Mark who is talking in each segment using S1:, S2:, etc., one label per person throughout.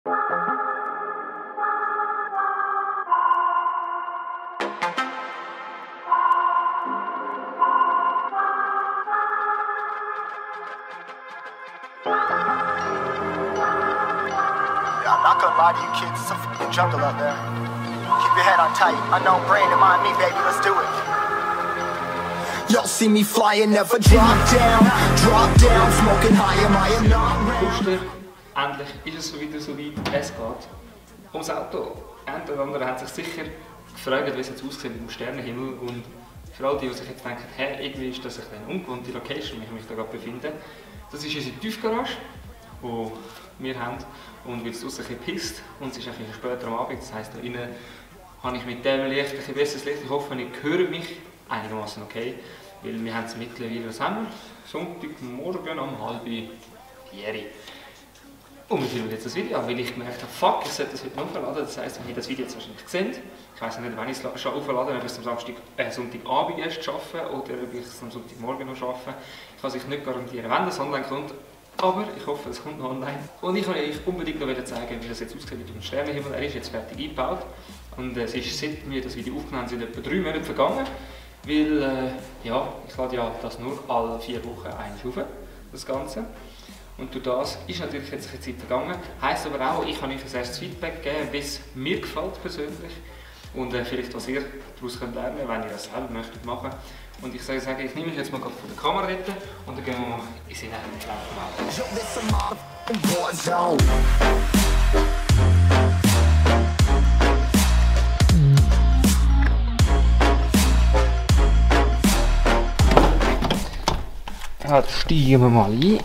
S1: I'm not gonna lie to you kids, it's a fucking jungle out there. Keep your head on tight, unknown brain and mind me, baby, let's do it. Y'all see me flying, never drop down, smoking high, am I not ready?
S2: Endlich ist es wieder so weit, es geht ums Auto. Ein oder andere hat sich sicher gefragt, wie es jetzt aussieht mit dem Sternenhimmel. Und für all die sich jetzt denken, hey, irgendwie ist das eine ungewohnte Location, in der ich mich da gerade befinde. Das ist unsere Tiefgarage, die wir haben. Und weil es draussen ein bisschen pisst und es ist ein bisschen später am Abend, das heisst, da innen habe ich mit dem Licht ein bisschen besseres Licht. Ich hoffe, ihr hört mich einigermaßen okay, weil wir haben es mittlerweile, was haben wir? Sonntagmorgen um 3:30. Und wir filmen jetzt das Video an, weil ich gemerkt habe, fuck, ich sollte das heute noch aufladen. Das heisst, wenn ihr das Video jetzt wahrscheinlich seht, ich weiss nicht, wann ich es schon aufladen, ob ich es am Sonntagabend erst schaffe oder ob ich es am Sonntagmorgen noch schaffe. Ich kann es nicht garantieren, wann das online kommt. Aber ich hoffe, es kommt noch online. Und ich wollte euch unbedingt noch zeigen, wie das jetzt aussieht mit dem Sternenhimmel. Er ist jetzt fertig eingebaut. Und es ist, seit wir das Video aufgenommen haben, sind etwa 3 Monate vergangen. Weil, ja, ich lade ja das nur alle 4 Wochen einmal auf, das Ganze. Und durch das ist natürlich jetzt ein bisschen Zeit vergangen. Heisst aber auch, ich kann euch ein erstes Feedback geben, wie es mir gefällt persönlich. Und vielleicht, was ihr daraus lernen könnt, wenn ihr das selber möchtet machen. Und ich sage, ich nehme mich jetzt mal von der Kamera retten und dann gehen wir mal ins Innenraum. Jetzt steigen wir mal ein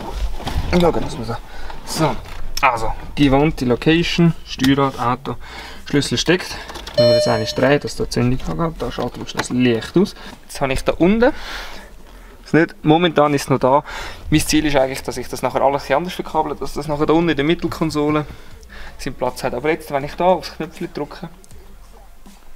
S2: und schauen, dass wir so. Also, die gewohnte Location, Steuerrad, Auto, Schlüssel steckt. Wenn wir jetzt eigentlich drehen, dass da die Zündung angeht, da schaut das Licht aus. Jetzt habe ich da unten, momentan ist es noch da. Mein Ziel ist eigentlich, dass ich das nachher alles anders verkabele, dass das nachher da unten in der Mittelkonsole seinen Platz hat. Aber jetzt, wenn ich da aufs Knöpfchen drücke,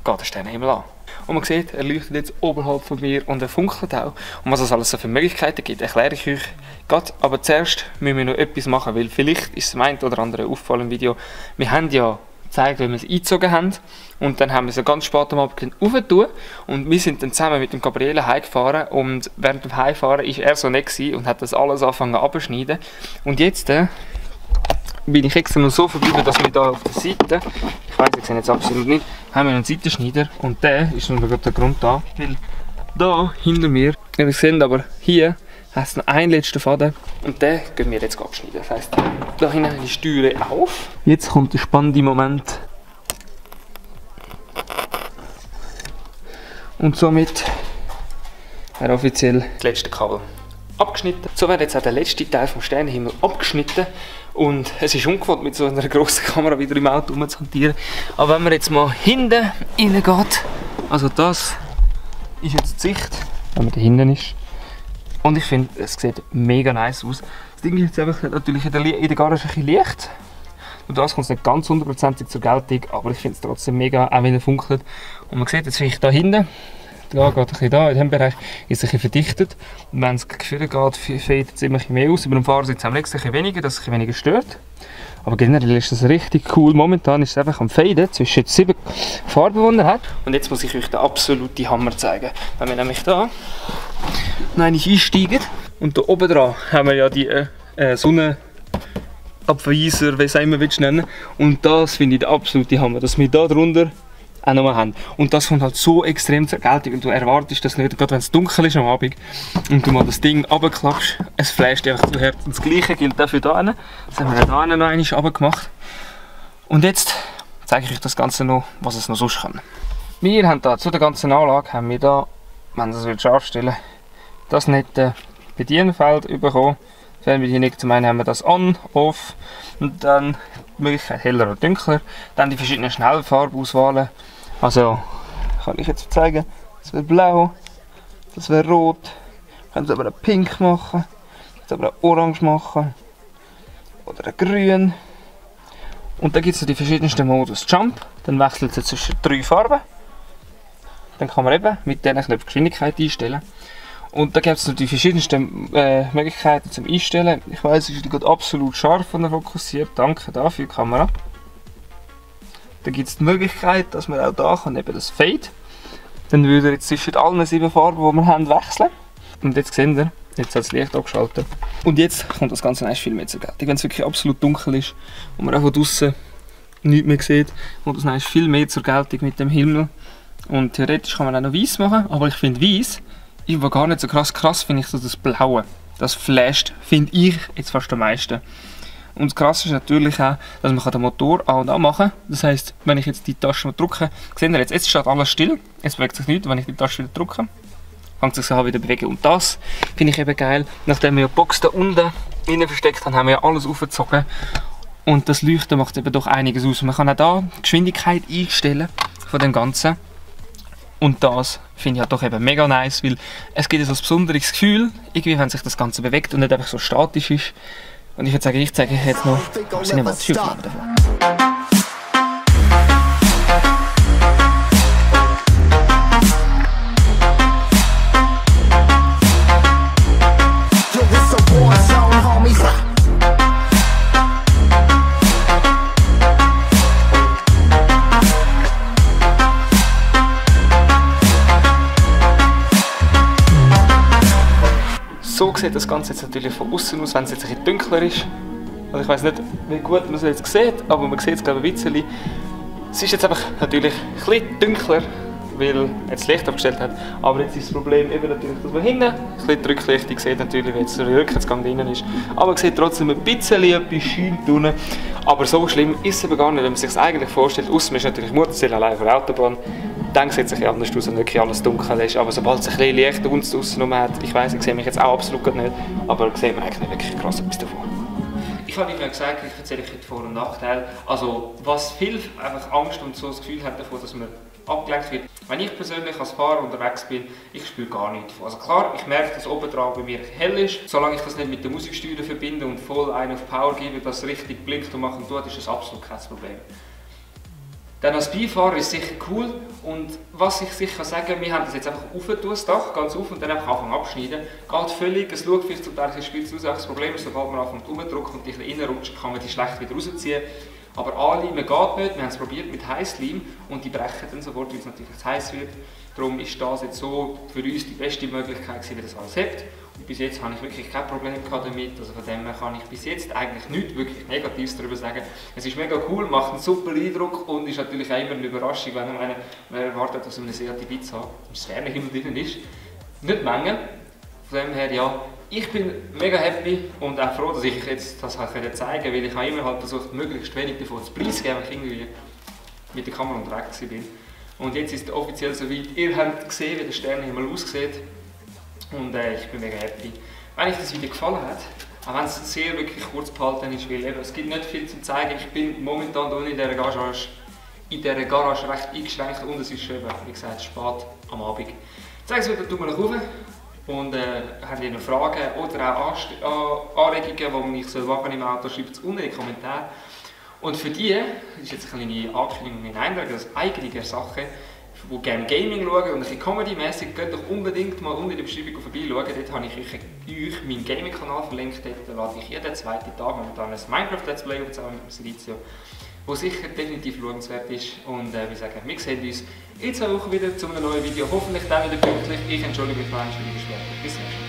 S2: geht der Sternenhimmel an. Und man sieht, er leuchtet jetzt oberhalb von mir und er funkelt auch. Und was es alles so für Möglichkeiten gibt, erkläre ich euch gerade. Aber zuerst müssen wir noch etwas machen, weil vielleicht ist es dem einen oder anderen auffallen im Video. Wir haben ja gezeigt, wie wir es eingezogen haben. Und dann haben wir es ganz spät am Abend aufgetan. Und wir sind dann zusammen mit dem Gabriele heimgefahren. Und während dem Heimfahren war er so nett und hat das alles angefangen abzuschneiden. Und jetzt bin ich extra noch so verblieben, dass wir hier auf der Seite, ich weiss, ich sehe jetzt absolut nicht, haben wir einen Seitenschneider. Und der ist noch der Grund da, weil da hinter mir, ihr seht aber hier, hat es noch einen letzten Faden und den gehen wir jetzt abschneiden. Das heisst, da hinten die Steuere auf. Jetzt kommt der spannende Moment. Und somit wäre offiziell das letzte Kabel abgeschnitten. So wird jetzt auch der letzte Teil vom Sternenhimmel abgeschnitten. Und es ist ungewohnt, mit so einer grossen Kamera wieder im Auto rumzuhantieren. Aber wenn man jetzt mal hinten reingeht, also das ist jetzt die Sicht, wenn man da hinten ist. Und ich finde, es sieht mega nice aus. Das Ding ist jetzt einfach natürlich in der Garage ein bisschen Licht. Und das kommt nicht ganz 100% zur Geltung, aber ich finde es trotzdem mega, auch wenn er funkelt. Und man sieht jetzt vielleicht da hinten, da geht ein bisschen da, in diesem Bereich ist es ein bisschen verdichtet. Und wenn es gefühlt geht, fällt es immer ein bisschen mehr aus. Über dem Fahrersitz haben wir ein bisschen weniger, dass es ein bisschen weniger stört. Aber generell ist das richtig cool. Momentan ist es einfach am Faden zwischen 7 Farben, die er hat. Und jetzt muss ich euch den absoluten Hammer zeigen. Wenn wir nämlich da noch einmal einsteigen und da oben dran haben wir ja die Sonnenabweiser, wie es immer nennen. Und das finde ich der absolute Hammer, dass wir da drunter auch noch haben. Und das kommt halt so extrem zur Geltung und du erwartest das nicht, gerade wenn es dunkel ist am Abend und du mal das Ding runterklappst, es flasht einfach zu Herzen. Das Gleiche gilt auch für hier. Das haben wir hier noch einmal runtergemacht. Und jetzt zeige ich euch das Ganze noch, was es noch sonst kann. Wir haben da zu der ganzen Anlage, haben wir da, wenn ihr das scharf stellen, das nette Bedienfeld bekommen. Fernbedienung, zum einen haben wir das On, Off und dann die Möglichkeit heller oder dunkler. Dann die verschiedenen Schnellfarbauswahlen. Also kann ich jetzt zeigen, das wäre blau, das wäre rot, können aber auch pink machen, aber auch orange machen oder ein grün. Und dann gibt es die verschiedensten Modus. Jump, dann wechselt es zwischen 3 Farben. Dann kann man eben mit diesen Knöpfen Geschwindigkeit einstellen. Und da gibt es noch die verschiedensten Möglichkeiten zum Einstellen. Ich weiss, es ist gerade absolut scharf und fokussiert. Danke dafür, Kamera. dann gibt es die Möglichkeit, dass man auch da kann, eben das Fade. Dann würde er jetzt zwischen allen 7 Farben, die wir haben, wechseln. Und jetzt seht ihr, jetzt hat das Licht abgeschaltet. Und jetzt kommt das Ganze viel mehr zur Geltung. Wenn es wirklich absolut dunkel ist und man auch von draußen nichts mehr sieht, kommt das viel mehr zur Geltung mit dem Himmel. Und theoretisch kann man auch noch weiß machen, aber ich finde weiß, ich war gar nicht so krass finde ich so das Blaue. Das flasht, finde ich jetzt fast am meisten. Und das Krasse ist natürlich auch, dass man den Motor an und an machen kann. Das heisst, wenn ich jetzt die Taste drücke, seht ihr jetzt steht alles still, jetzt bewegt sich nichts, wenn ich die Taste wieder drücke, fängt es sich an wieder bewegen. Und das finde ich eben geil. Nachdem wir ja die Box da unten rein versteckt haben, haben wir ja alles aufgezogen. Und das Leuchten macht eben doch einiges aus. Man kann auch da die Geschwindigkeit einstellen von dem Ganzen. Und das finde ich halt doch eben mega nice, weil es gibt so ein besonderes Gefühl, irgendwie, wenn sich das Ganze bewegt und nicht einfach so statisch ist. Und ich würde sagen, ich zeige euch jetzt noch cinematische Aufnahmen davon. So sieht das Ganze jetzt natürlich von außen aus, wenn es jetzt ein bisschen dunkler ist. Also ich weiß nicht, wie gut man es jetzt sieht, aber man sieht es glaube ich ein bisschen. Es ist jetzt einfach natürlich ein bisschen dunkler, weil er das Licht abgestellt hat. Aber jetzt ist das Problem eben natürlich, dass man hinten ein bisschen die Rücklichtung sieht, natürlich, wie jetzt der Rückwärtsgang drinnen ist. Aber man sieht trotzdem ein bisschen etwas scheint unten. Aber so schlimm ist es eben gar nicht, wenn man sich es eigentlich vorstellt. Aussen ist natürlich Mutterseil allein von der Autobahn. Dann sieht es ein bisschen anders aus, wenn wirklich alles dunkel ist. Aber sobald es ein bisschen Licht uns draussen hat, ich weiss, ich sehe mich jetzt auch absolut nicht, aber sieht man eigentlich nicht wirklich krass etwas davon. Ich habe ja gesagt, ich erzähle euch die Vor- und Nachteile. Also, was hilft, einfach Angst und so das Gefühl hat davon, dass man abgelenkt wird. Wenn ich persönlich als Fahrer unterwegs bin, ich spüre gar nichts davon. Also klar, ich merke, dass oben dran bei mir hell ist. Solange ich das nicht mit der Musiksteuer verbinde und voll einen auf Power gebe, dass es richtig blinkt und macht und tut, ist das absolut kein Problem. Dann als Beifahrer ist es sicher cool und was ich sicher sagen kann, wir haben das jetzt einfach aufgetan, das Dach, ganz auf und dann einfach anfangen abschneiden. Geht völlig, es schaut vielleicht zum Teil, es spielt aus, das Problem ist, sobald man anfängt rumzudrücken und die ein bisschen reinrutscht, kann man die schlecht wieder rausziehen. Aber anleimen geht nicht, wir haben es probiert mit Heißleim und die brechen dann sofort, weil es natürlich zu heiß wird. Darum ist das jetzt so für uns die beste Möglichkeit, wie das alles hebt. Und bis jetzt habe ich wirklich kein Problem damit, also von dem her kann ich bis jetzt eigentlich nichts wirklich Negatives darüber sagen. Es ist mega cool, macht einen super Eindruck und ist natürlich auch immer eine Überraschung, wenn man erwartet, dass man eine Seat Ibiza im Sternenhimmel drin ist. Nicht Menge, von dem her ja. Ich bin mega happy und auch froh, dass ich jetzt das halt zeigen konnte, weil ich habe immer halt versucht, möglichst wenig davon zu preisgeben, wenn ich irgendwie mit der Kamera unterwegs bin. Und jetzt ist es offiziell soweit. Ihr habt gesehen, wie der Sternenhimmel aussieht. Und ich bin mega happy. Wenn euch das Video gefallen hat, auch wenn es sehr wirklich kurz behalten ist, weil eben, es gibt nicht viel zu zeigen. Ich bin momentan hier in dieser Garage recht eingeschränkt und es ist schon, wie gesagt, spät am Abend. Zeigt es wieder, Daumen nach oben. Und habt ihr noch Fragen oder auch Anregungen, die man ich machen soll im Auto, schreibt es unten in die Kommentare. Und für die, das ist jetzt eine kleine Ankündigung in Eindruck, das eigene Sache, die gerne Gaming schauen und ein bisschen Comedy-mäßig, geht doch unbedingt mal unter in der Beschreibung vorbeischauen. Dort habe ich euch meinen Gaming-Kanal verlinkt. Dort lade ich jeden zweiten Tag momentan ein Minecraft-Let's Play zusammen mit dem Silizio, wo sicher definitiv schauenswert ist. Und wir sagen, wir sehen uns in 2 Wochen wieder zu einem neuen Video. Hoffentlich dann wieder pünktlich. Ich entschuldige mich für die Verspätung. Bis nächstes Mal.